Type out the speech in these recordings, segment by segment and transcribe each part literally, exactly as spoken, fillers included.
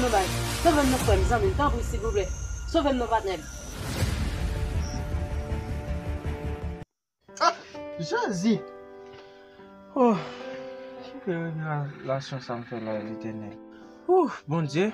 Sove m non frè m, zanmi m, tanpri silvouplè. Sove m non patnè m. Ah, Jezi! Oh, ki revelasyon sa m fè la, Letènèl. Ouh, Bondye,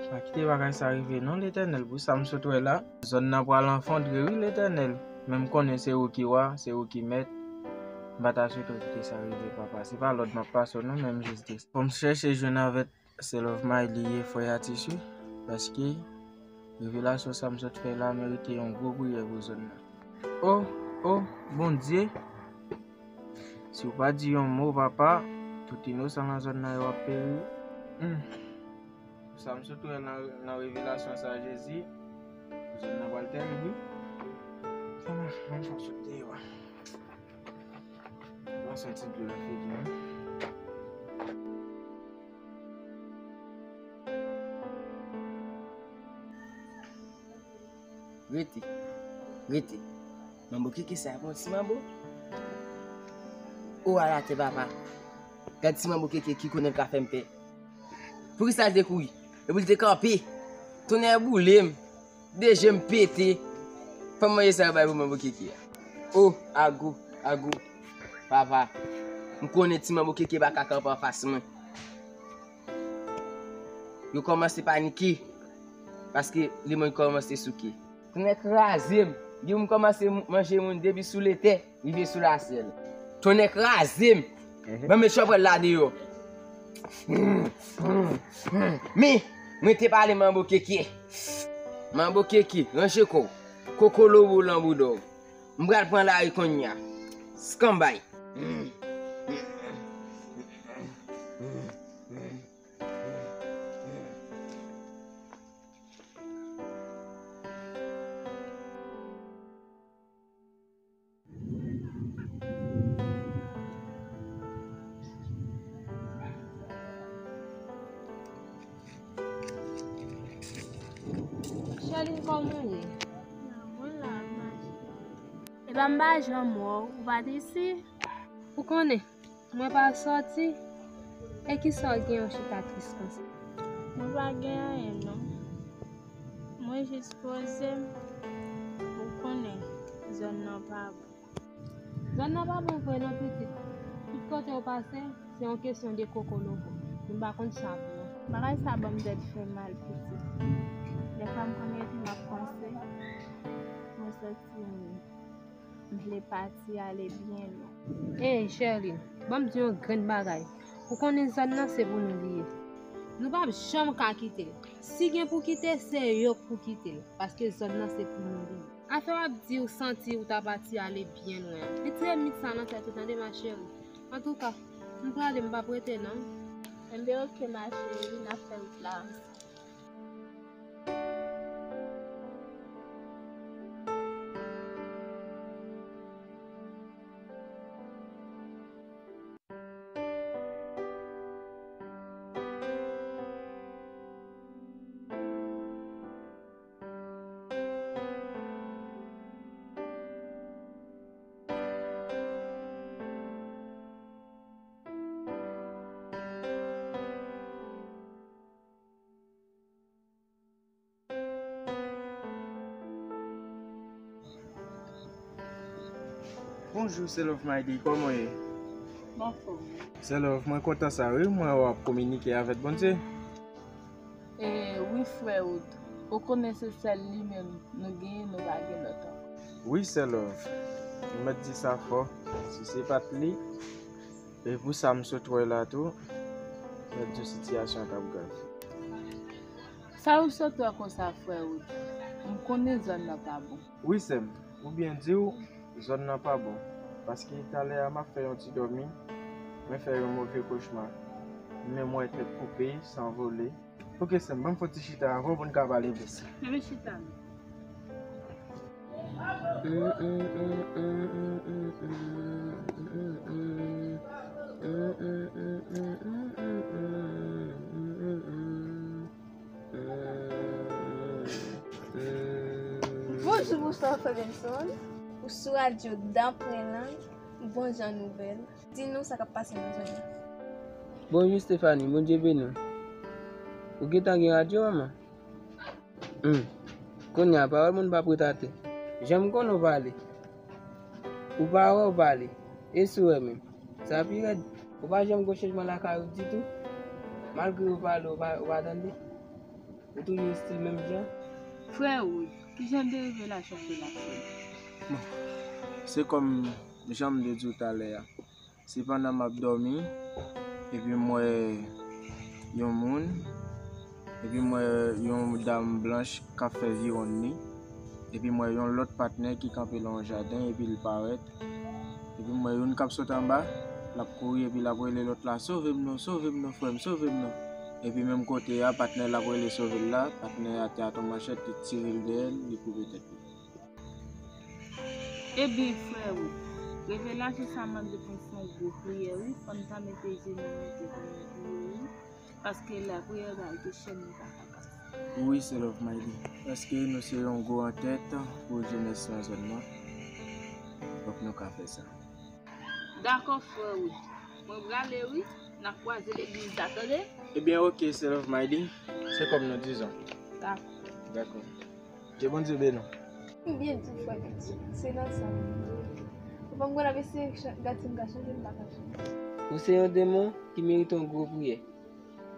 pa kite bagay sa rive non, Letènèl, pou sa m sot wè la. Zòn nan pral anfondre, wi, Letènèl. Men m konnen se ou ki wa, se ou ki mèt. M pa ta swete w kite sa rive, papa. Se pa lòd m ap pase w non, men m jis di. Fò m chèche jwenn avèk Se Love Miley ye, frè atis wi, paske revelasyon sa m sot fè la merite yon gwo priyè pou zòn nan. Oh, oh, Bondye, si w pa di yon mo, papa, tout inosan nan zòn nan yo ap peri. Hmm. Sa m sot wè nan, nan revelasyon sa, Jezi, zòn nan pral tèrib wi. Kòman, kòman fò sot deyò a? Mwen santi dlo nan figi m. Rete. Rete. Manbo keke sa e pa yon ti manbo? O ala te papa. Gad ti manbo keke ki konnen l ka fè m pè. Poukisa l te kouri? Epi l te kanpe. Tonnè boule m. De je m pete. Fò m manje sa yo bay pou manbo keke a. O, agou, agou. Papa, m konnen ti manbo keke pa ka kanpe anfas mwen. Yo kòmanse panike. Paske lemon kòmanse souke. Tonnè kraze m. Gen moun kòmanse manje moun depi sou letè rive sou lasyèl. Tonnè kraze m. Ban m met chòpwèl la deyò. Men, mwen te pale manbo keke. Manbo keke, ranje kò w. Kokolobo lanbou dò w. M pral pran lari konnya. Skanbay. Sherline, kòman w ye? Mwen la, mache. Epa m pa janm wè w, ou pa t isi? Ou konnen, mwen pa sòti. E kisa w gen yon chita tris konsa? Mwen pa gen anyen non. Mwen jis poze m. Ou konnen, zòn nan pa bon. Zòn nan pa bon vre non pitit. Tout kote w pase, se yon kesyon de kokolobo. Nou pa konn sa pou nou. Bagay sa ban m tèt fè mal pitit. Dèfwa m konn rete m ap panse. Mwen santi m M vle pati ale byen lwen. Ey, Sherline, ban m di yon grenn bagay. Ou konnen zòn nan se pou nou li ye. Nou p ap janm ka kite l. Si gen pou kite, se yo k pou kite l. Paske zòn nan se pou nou li ye. Afè w ap di ou santi ou ta pati ale byen lwen an, retire mit sa nan tèt ou tande ma chérie. Antouka, m prale m p ap rete non. Enben oke ma chérie, n ap fè wout la ansanm. Bonjou, Se Love Mayday, kòman w ye? M anfòm wi. Se Love, mwen kontan sa wi, mwen wè w ap kominike avèk Bondye. E wi frè Wood, ou konnen se sèl li menm nou genyen, nou pa gen lòt ankò. Wi Se Love, ou mèt di sa fò, si se pa t li, e pou sa m sot wè la tou, mèt di w sitiyasyon an t ap grav. Sa ou sot wè konsa frè Wood, m konnen zòn nan pa bon. Wi sè m, ou byen di w, zòn nan pa bon. Paske talè a m ap fè yon ti dòmi, mwen fè yon move kochma. Men m wè tèt koupe, san vole. Oke sè m, ban m fè yon ti chita avè w pou n ka pale plis. Enben chita non. Bonjou, bonswa frè Benson. Ou sou radyo Dapre Lang, bon jan nouvèl. Di nou sa k ap pase nan zòn nan. Bonjou Stephanie, Bondye beni w. Ou gentan gen radyo, manman? Hmm. Kounye a, pawòl moun p ap ret atè. Jan m konnen w pale. Ou pa wè, w pale. E si w wè menm? Sa pi rèd. Ou pa janm gen chanjman lakay ou ditou. Malgre yo pale, ou pa, ou pa tande. Ou toujou estil menm jan. Frè Wood, ki jan de revelasyon w fè la frè m? Bon, se kòm jan m te di w talè a. Se pandan m ap dòmi, epi m wè yon moun, epi m wè yon dam blanch k ap fè viwonn li, epi m wè yon lòt patnè ki kanpe nan yon jaden, epi l parèt, epi m wè youn k ap sot anba, l ap kouri, epi l ap rele lòt la, "Sove m non, sove m non, frè m, sove m non." Epi menm kote a, patnè l ap rele sove l la, patnè a te ak yon manchèt, li tire l dèyè l, li koupe tèt li. Ebyen, frè Wood, revelasyon sa mande pou n fè yon gwo priyè, wi. Fò n ta mete jenou nou tè pou nou priye, wi. Paske lapriyè ba yo te chèn nou pa ka kase. Wi, Sè Love Miley. Paske nou se yon gwo antèt pou jenès nan zòn nan. Fòk nou ka fè sa. Dakò, frè Wood. Mwen prale, wi. N ap kwaze legliz la, tande? Ebyen, oke, Sè Love Miley. Se kòm nou dizon. Dakò. Dakò. Ke Bondye beni w. M byen di w, frè Piti, se nan sa m ye. Ou pa m konn ap eseye gad si m ka chanje, m pa ka chanje. Ou se yon demon ki merite yon gwo priyè.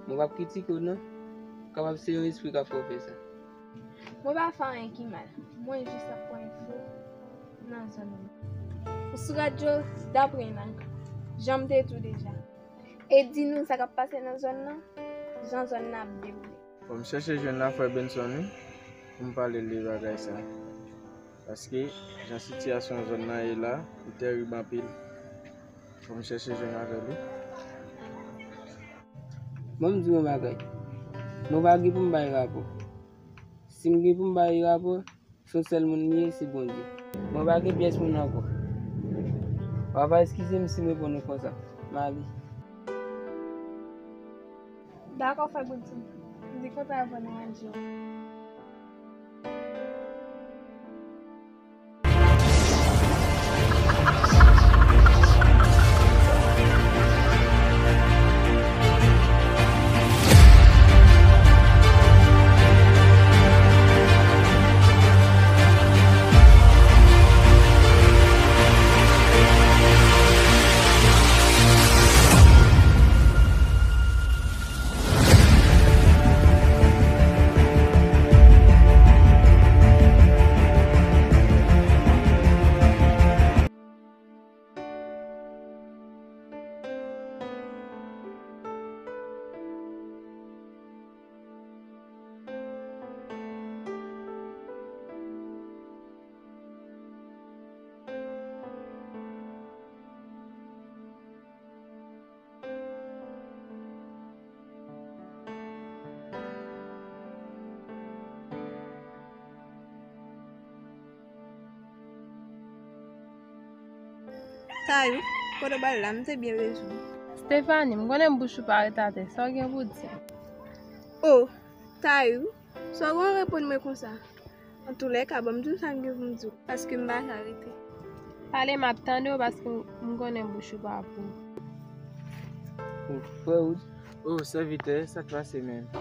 Mwen p ap kritike w non. Kapab se yon espri k ap fè w fè sa. Mwen pa fè anyen ki mal. Mwen jis ap pran enfo nan zòn nan. Ou sou radyo Dapre Nag, jan m te di w deja. E di nou sa k ap pase nan zòn nan, jan zòn nan ap dewoule. Fò m chèche jwenn la frè Benson wi, pou m pale l de bagay sa. Paske jan sitiyasyon zòn nan ye la, li tèrib anpil. Fò m chèche jwenn avè l wi. Ban m di w yon bagay. Mwen pa gen pou m bay rapò. Si m gen pou m bay rapò, se yon sèl moun li ye, se Bondye. Mwen pa gen pyès moun ankò. W ap eskize m si m reponn ou konsa. M ale. Dakò, frè Goodson. M te kontan aprann yon radyo. Tayou, kote w pral la? M te byen bezwen w. Stephanie, m konnen bouch ou pa ret atè. Sa w gen pou w di? O, Tayou, sa w gen w reponn mwen konsa? Antoulèka, ban m di w sa m gen pou m di w, paske m pa ka rete. Pale, m ap tande w, paske m konnen bouch ou pa pou ou. O, frè Wood. O, sèvitè, sa k pase menm?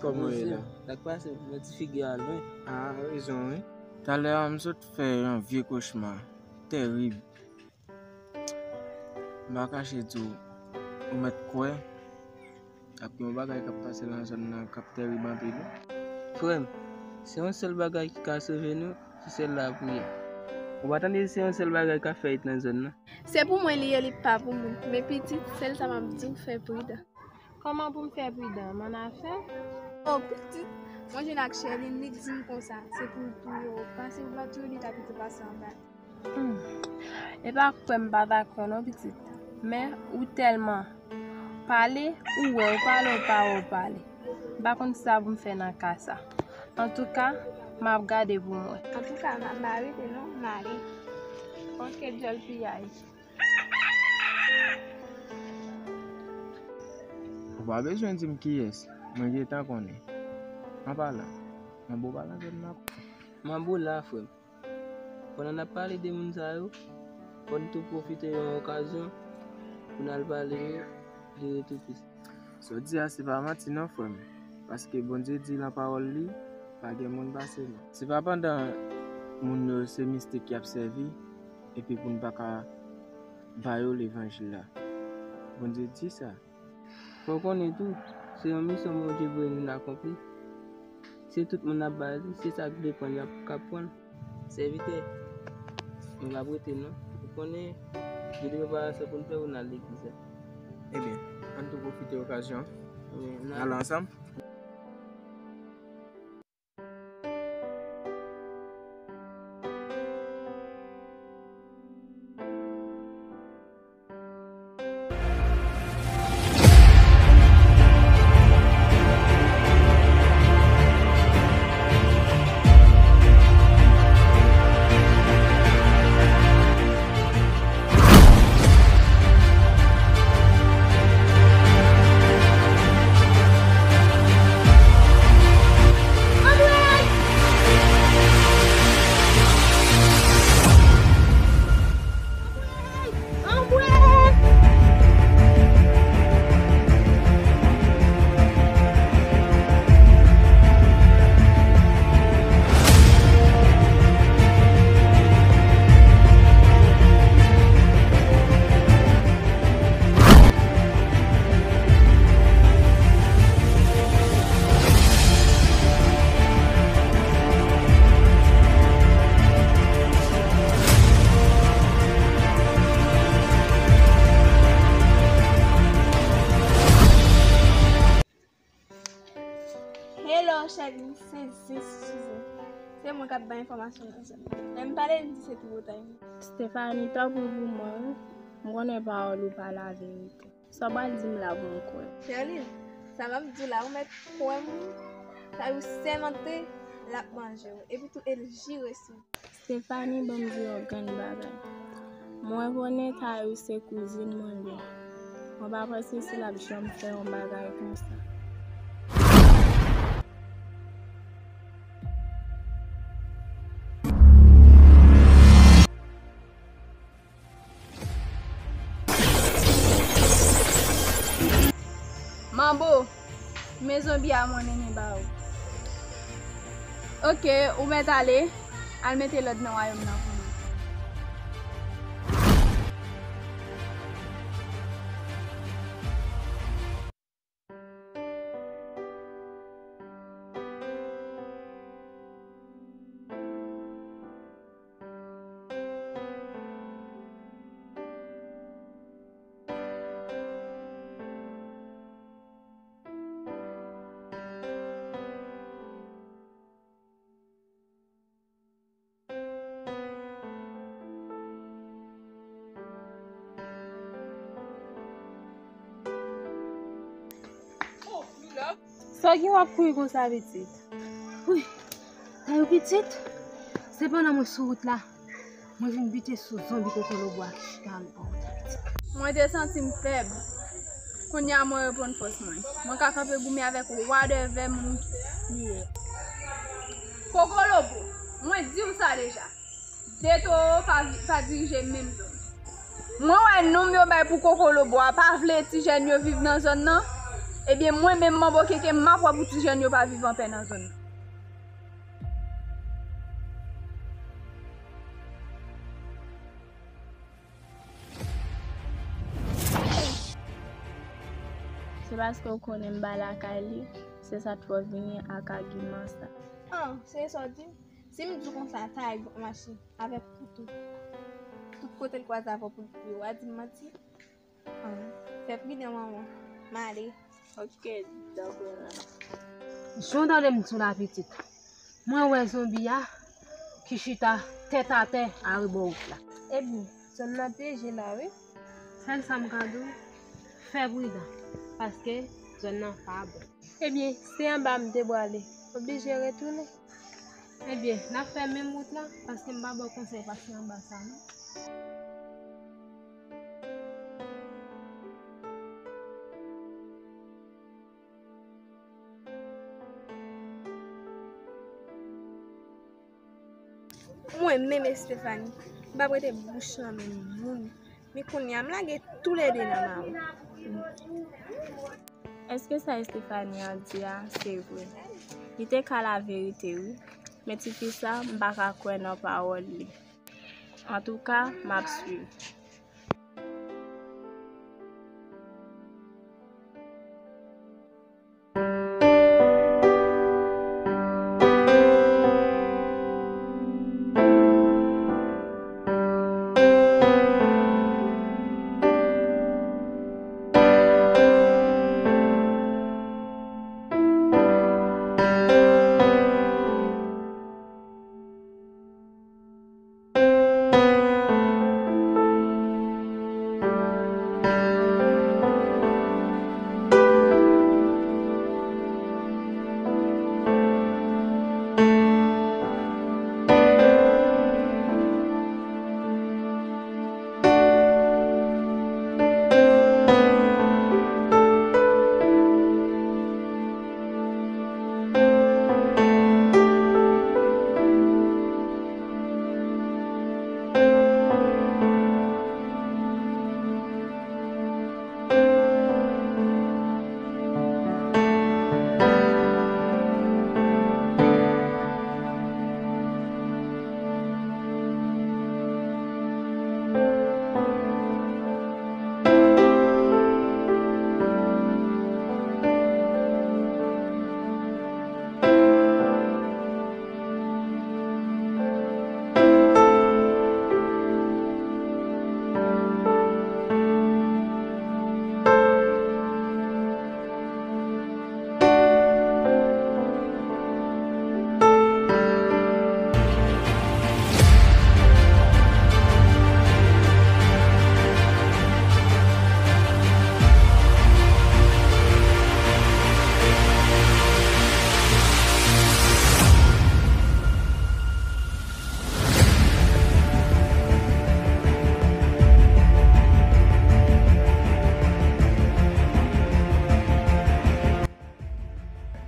Kòman w ye la? Sa k pase? Mwen ti figi a lwen. A, rezon, wi. Talè a, m sot fè yon vye kochma tèrib. M pa kache di w, ou mèt kwè, ap gen yon bagay k ap pase nan zòn nan k ap tèrib anpil wi. Frè m, se yon sèl bagay ki ka sove nou, se sèl lapriyè. Ou pa tande se yon sèl bagay k ap fèt nan zòn nan? Se pou mwen li ye, li pa pou moun. Men pitit, sèl sa m ap di w, fè pridan. Kòman pou m fè pridan? M annafè? O, pitit, mwen jwenn ak Sherline, li di m konsa, se pou l touye w. Pase pou l pa touye w, li ta pito pase anba. Hmm. E pa kwè m pa ta kwè non, pitit. Men ou tèlman pale, ou wè, ou pale, ou pa wè, ou pale. M pa konn sa pou m fè nan ka sa. Antouka, m ap gade pou m wè. Antouka, m ap arete non, m ale. Oke, djòl piyay. Ou pa bezwen di m kiyès, mwen gentan konnen. Manbo la. Manbo pa nan zòn nan. Manbo la, frè m. Pandan n ap pale de moun sa yo, fò n tou pwofite yon okazyon pou n al pale yo de yo tou plis. Sa w di a se pa manti non, frè m. Paske Bondye di nan pawòl li, pa gen moun pase nou. Se pa pandan moun yo se mistik y ap sèvi, epi pou n pa ka ba yo levanjil la. Bondye di sa. Fò w konnen tou, se yon misyon Bondye voye nou n akonpli. Se tout moun ap ba li, se sa k vle pran l, y ap ka pran l. Sèvitè, nou p ap rete non. Ou konnen, gen de preparasyon pou n fè pou n al legliz la. Ebyen, ann tou pwofite okazyon. Wi, n al ansanm. Hello, chèlbè, se Zis Suze. Se mwen k ap bay enfòmasyon nan zòn nan. Lè m pale, m di se tripotay. Stephanie, tanpri pou mwen, wi. M konnen pawòl ou pa laverite. Sa w pral di m la pou m kwè? Sherline, sa m ap di w la, ou mèt kwè m, wi. Sa yo sèmante, l ap manje w. Epi tou, e l jire sou ou. Stephanie, ban m di w yon grenn bagay. Mwen konnen Tayou se kouzin mwen l ye. Mwen pa panse si l ap janm fè yon bagay konsa. Manbo, men zonbi a mwen mennen ba ou. Oke, ou mèt ale, al mete lòd nan wayòm nan pou mwen. Sa gen w ap kouri konsa, pitit? Wi, Tayou pitit, se pandan mwen sou wout la, mwen vin bite sou zonbi kokolobo a ki chita anba wout la, pitit. Mwen te santi m fèb. Kounye a mwen reprann fòs mwen. Mwen ka kanpe goumen avèk wa dè vè moun li ye. Kokolobo, mwen di w sa deja. De towo pa, pa dirije menm zòn. Mwen wè nonm yo bay pou kokolobo a pa vle ti jèn yo viv nan zòn nan. Ebyen, mwen menm, Manbo Kenken, m ap wè pou ti jèn yo pa viv anpè nan zòn nan. Se paske w konnen m pa lakay li, se sa k fè w vini ak agiman sa. Ah, se sa w di m? Si m di w konsa, Tayou ap mache avèk kouto tout kote l kwaze avè w pou l touye w, w a di m manti? Ah, fè pridan, manman. M ale. Ok, dakò, manman. Jan w tande m di w la, pitit. Mwen wè zonbi a ki chita tèt atè arebò wout la. Ebyen, zòn nan pyeje la, wi. Sèl sa m ka di w, fè pridan, paske zòn nan pa bon. Ebyen, se anba m te prale. Oblije retounen. Ebyen, n ap fè menm wout la, paske m pa ba w konsèy pase anba sa, non. Mwen menm, Estefani, m p ap rete bouch lan men moun. Men kounye a, m lage toulède nan mawon. Èske sa Estefani an di a se vre? Li te ka laverite, wi. Men tifi sa, m pa ka kwè nan pawòl li. Antouka, m ap swiv.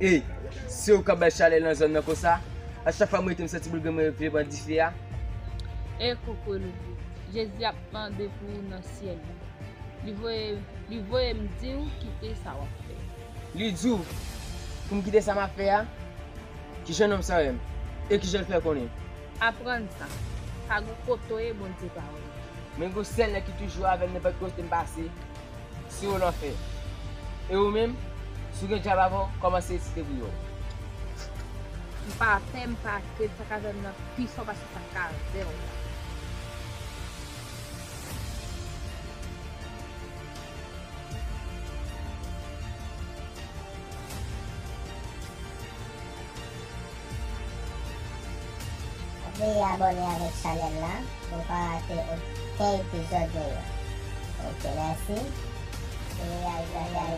Ey, se ou k ap bay chalè nan zòn nan konsa? A chak fwa m rete, m santi boul grenn mwen vle pran dife a. E kokoloubi, Jezi ap mande pou ou nan syèl li. Li voye, li voye m di w kite sa w ap fè. Li di w pou m kite sa m ap fè a? Kijan nonm sa wè m? E kijan l fè konnen? Aprann sa. Pa gon kote w ye, Bondye pa wè w. Men gon sèl nèg ki toujou avè m nenpòt kote m pase, se w lanfè. E ou menm, si w gen dyab avè w, kòmanse esite pou yo. M pa pè, m pa krèd, sa k avè m nan pi fò pase sa k avè w la. Veye abòne avèk chanèl la pou w pa rate okenn epizòd nou yo. Ok, mèsi. Veye al gade.